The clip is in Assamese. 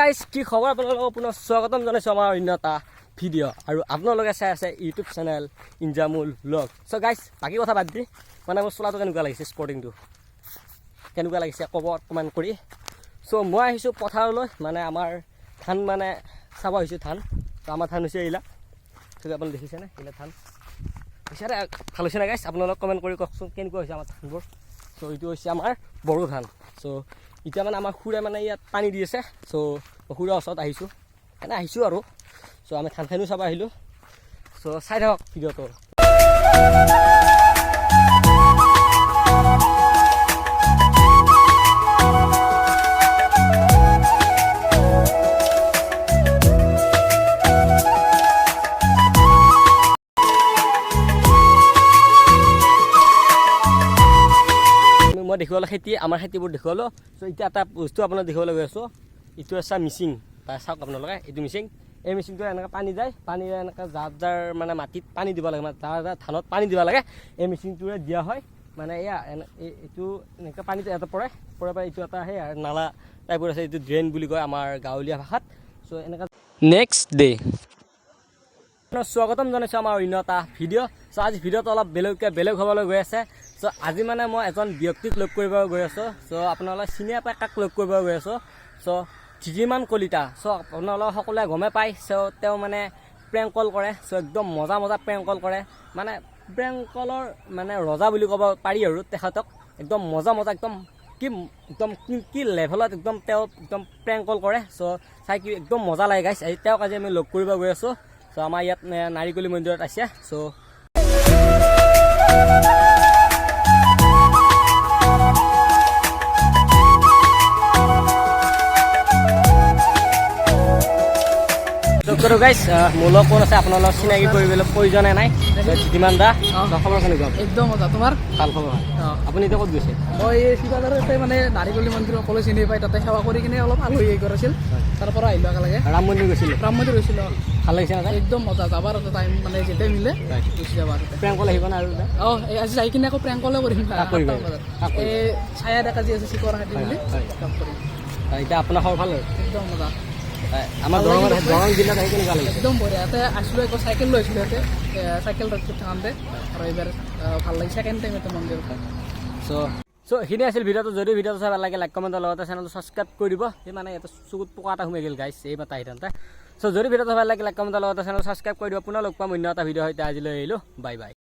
গাইজ, কি খবৰ আপোনালোকক? পুনৰ স্বাগতম জনাইছোঁ আমাৰ অন্য এটা ভিডিঅ' আৰু আপোনালোকে চাই আছে ইউটিউব চেনেল ইনজামুল ব্লগ। চ' গাইজ, বাকী কথা বাদ দি মানে মোৰ চোলাটো কেনেকুৱা লাগিছে, স্পৰ্টিংটো কেনেকুৱা লাগিছে ক'ব কমেণ্ট কৰি। চ' মই আহিছোঁ পথাৰলৈ, মানে আমাৰ ধান মানে চাব আহিছোঁ ধান। ত' আমাৰ ধান হৈছে এইবিলাক। চ' আপুনি দেখিছেনে এইবিলাক ধান হৈছে? ভাল হৈছে নে গাইজ? আপোনালোক কমেণ্ট কৰি কওকচোন, কেনেকুৱা হৈছে আমাৰ ধানবোৰ। চ' এইটো হৈছে আমাৰ বড়ো ধান। চ' এতিয়া মানে আমাৰ খুৰাই মানে ইয়াত পানী দি আছে। চ' খুৰাৰ ওচৰত আহিছোঁ, এনে আহিছোঁ আৰু। চ' আমি ধানখিনিও চাব আহিলোঁ। চ' চাই থাকক ভিডিঅ'টো। মই দেখুৱালোঁ খেতি, আমাৰ খেতিবোৰ দেখুৱালোঁ। চ' এতিয়া এটা বস্তু আপোনাক দেখুৱাবলৈ গৈ আছোঁ। এইটো আছে মিচিং, বা চাওক আপোনালোকে, এইটো মিচিং। এই মেচিনটো এনেকৈ পানী যায়, পানী এনেকৈ যাৰ যাৰ মানে মাটিত পানী দিব লাগে, মানে যাৰ যাৰ ধানত পানী দিব লাগে, এই মেচিনটোৰে দিয়া হয়। মানে এয়া এইটো এনেকৈ পানীটো ইয়াতে পৰে, পৰে পৰা এইটো এটা সেই নালা টাইপৰ আছে, এইটো ড্ৰেইন বুলি কয় আমাৰ গাঁৱলীয়া ভাষাত। চ' এনেকৈ। নেক্সট ডে, স্বাগতম জনাইছোঁ আমাৰ অন্য এটা ভিডিঅ'। চ' আজি ভিডিঅ'টো অলপ বেলেগকৈ বেলেগ হ'বলৈ গৈ আছে। চ' আজি মানে মই এজন ব্যক্তিক লগ কৰিব গৈ আছোঁ। চ' আপোনালোকে চিনিয়ে পায় কাক লগ কৰিব গৈ আছোঁ। চ' ধীতিমান কলিতা। চ' আপোনালোকে সকলোৱে গমেই পায়। চ' তেওঁ মানে প্ৰেংক কল কৰে। চ' একদম মজা মজা প্ৰেংক কল কৰে, মানে প্ৰেংক কলৰ মানে ৰজা বুলি ক'ব পাৰি আৰু তেখেতক। একদম মজা মজা, একদম কি একদম কি কি লেভেলত একদম তেওঁ একদম প্ৰেংক কল কৰে। চ' চাই কি একদম মজা লাগে গাইছ। আজি তেওঁক আজি আমি লগ কৰিব গৈ আছোঁ। চ' আমাৰ ইয়াত নাৰিকলি মন্দিৰত আছে। চ' লগ কৰোঁ গাইছ। মোৰ লগত কোন আছে আপোনালোক চিনাকি কৰিবলৈ প্ৰয়োজনে নাই, ধীতিমান দা। খবৰ কেনেকুৱা? একদম মজা, তোমাৰ? ভাল খবৰ ভাল। আপুনি এতিয়া ক'ত গৈছে? মই এই শিৱসাগৰতে, মানে নাৰিকলি মন্দিৰ সকলোৱে চিনি পায়, তাতে সেৱা কৰি কিনে অলপ আলহী আহি আছিল, তাৰ পৰা আহিলোঁ একেলগে। ৰাম মন্দিৰ গৈছিলে? ৰাম মন্দিৰ গৈছিলোঁ, অঁ। ভাল লাগিছে না? একদম মজা। যাবাৰ এটা টাইম মানে যেতিয়া মিলে গুচি যাবা তাতে। প্ৰেংক কল আহিব না আৰু? অঁ, এই আজি যাই কিনে আকৌ প্ৰেংক কলে কৰিম। কাক কৰিবা? 7টা বজাত। কাক কৰিবা? এই ছায়া ডেকা যি আছে চিকৰ হাতী বুলি, তাক কৰিম। এতিয়া আপোনাৰ খবৰ ভাল আৰু? একদম মজা। হয়। আমাৰ দৰঙত, দৰং জিলাত আহি কেনেকুৱা লাগিছে? একদম বঢ়িয়া। ইয়াতে আছিলোঁ একবাৰ, চাইকেল লৈ আছিলোঁ ইয়াতে, চাইকেল ৰাইড কৰি থাকোঁতে আৰু এইবাৰ ভাল লাগিছে, ছেকেণ্ড টাইম ইয়াতে মন্দিৰত। চ' এইখিনি আছিল ভিডিঅ'টো। যদি ভিডিঅ'টো চাই ভাল লাগে, লাইক, কমেণ্টৰ লগতে চেনেলটো ছাবস্ক্ৰাইব কৰি দিব। এই মানে ইয়াতে চকুত পোকা এটা সোমাই গ'ল গাইছ, এই মাতা আহি থাকোঁতে। চ' যদি ভিডিঅ'টো ভাল লাগে, লাইক, কমেণ্টৰ লগতে চেনেলটো ছাবস্ক্ৰাইব কৰি দিব। পুনৰ লগ পাম অন্য এটা ভিডিঅ' সৈতে। আজিলৈ আহিলোঁ, বাই বাই।